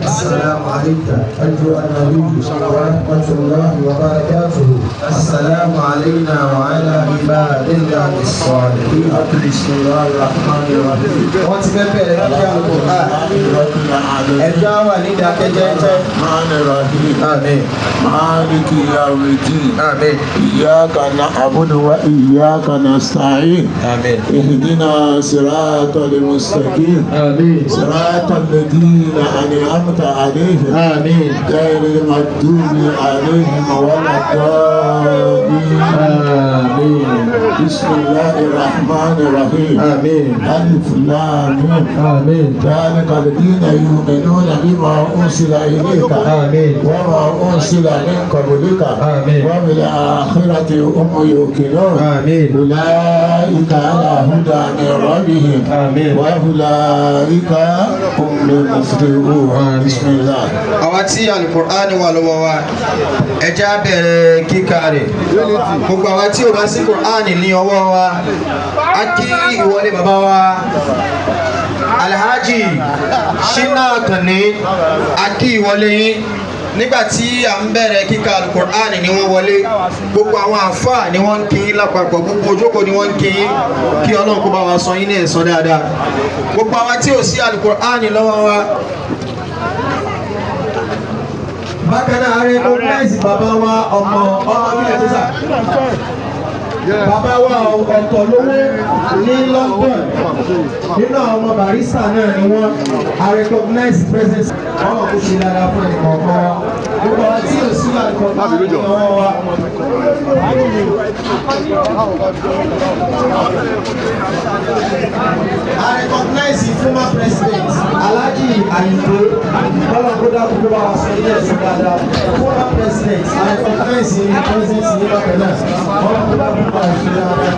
السلام عليك أيها النبي ورحمة الله وبركاته. السلام علينا وعلى عباد الله الصالحين. بسم الله الرحمن الرحيم. Wọ́n ti fẹ́ bẹ̀rẹ̀ kíkà Al-Qur'an. Ẹ̀dá wà ní ìdákẹ́jẹ́jẹ́. الرحمن الرحيم. Àmín. مالك يوم الدين. Àmín. إياك نعبد وإياك نستعين. Àmín. اهدنا صراط المستقيم. Àmín. صراط الذين أنعمت عليهم. Àmín. غير المغضوب عليهم ولا الضالين. Àmín. بسم الله الرحمن الرحيم. Àmín. ألف لام ميم. Àmín. ذلك الذين يؤمنون بما أرسل إليك. آمين. وما أرسل من قبلك. آمين. وبالآخرة هم يوقنون. آمين. أولئك على هدى من ربهم. آمين. وأولئك هم المفلحون. آمين. بسم الله. Àwa tí Al-Qur'an wà lọ́wọ́ wa, ẹ jẹ́ á bẹ̀rẹ̀ kíkà rẹ̀. Gbogbo àwa tí ò bá sí Qur'an ní ọwọ́ wa, a kí ìwọlé bàbá wa Alhaji Shina Akànní, a kí ìwọlé yín. Nígbà tí à ń bẹ̀rẹ̀ kíkà Al-Qur'an ni wọ́n wọlé. Gbogbo àwọn àfáà ni wọ́n ń kí yín lápapọ̀, gbogbo ojókòó ni wọ́n ń kí yín, kí Ọlọ́run kó bá wa san yín ní ẹ̀san dáadáa. Gbogbo àwa tí ò sí Al-Qur'an lọ́wọ́ wa. Bákan náà, a recognize bàbá wa ọmọ ọmọ bí ẹ tó sà. Bàbá wa ọ̀tọ̀ lówó ní London. Nínú àwọn ọmọ Barrister náà ni wọ́n. A recognize presence. Wọ́n mọ̀ kó ṣe dáadáa fún ẹnì kọ̀ọ̀kan wa. Gbogbo àwọn tí ò sí àkọ́kọ́ ní ọwọ́ wa. I recognize the former president, Alhaji Ayinde, Bọ́lá Kódà kúkú bá wa sọ ilé ẹ̀sìn dáadáa. Former president, I recognize the presence ní bákan náà. Bọ́lá Kódà kúkú bá wa sọ dáadáa.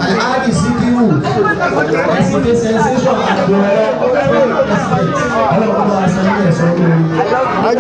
Alhaji Sikiru, Ẹ̀sìnké sensation Àgbọ̀rọ̀, former president, Bọ́lá kúkú bá wa sọ ilé ẹ̀sìn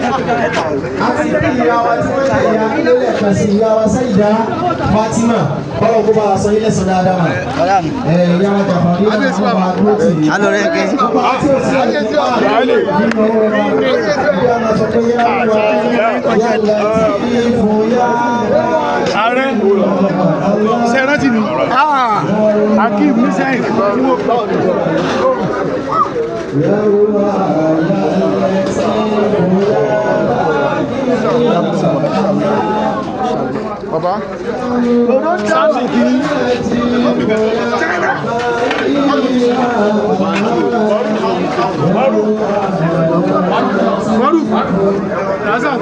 Àti ìyá wa tí wọ́n jẹ́ ìyá nílé lẹ́ẹ̀kan sí, ìyá wa Sẹ́yìdá Fatima, bọ́lá kó bá wa sọ ilé sọ dáadáa mà. Ìyá wa Jàfàrí náà wọ́n bá dúró tì í. Ọba tí ó sì ń bá nínú ọwọ́ wa, ìyá máa sọ pé yá wá yá láti fún yá. Ààrẹ ṣe rántí mi Akeem Hussein tí mo gbọ́. Yá wá yá láti fún yá. Bàbá Samson kìíní. Mọ́rù Razak.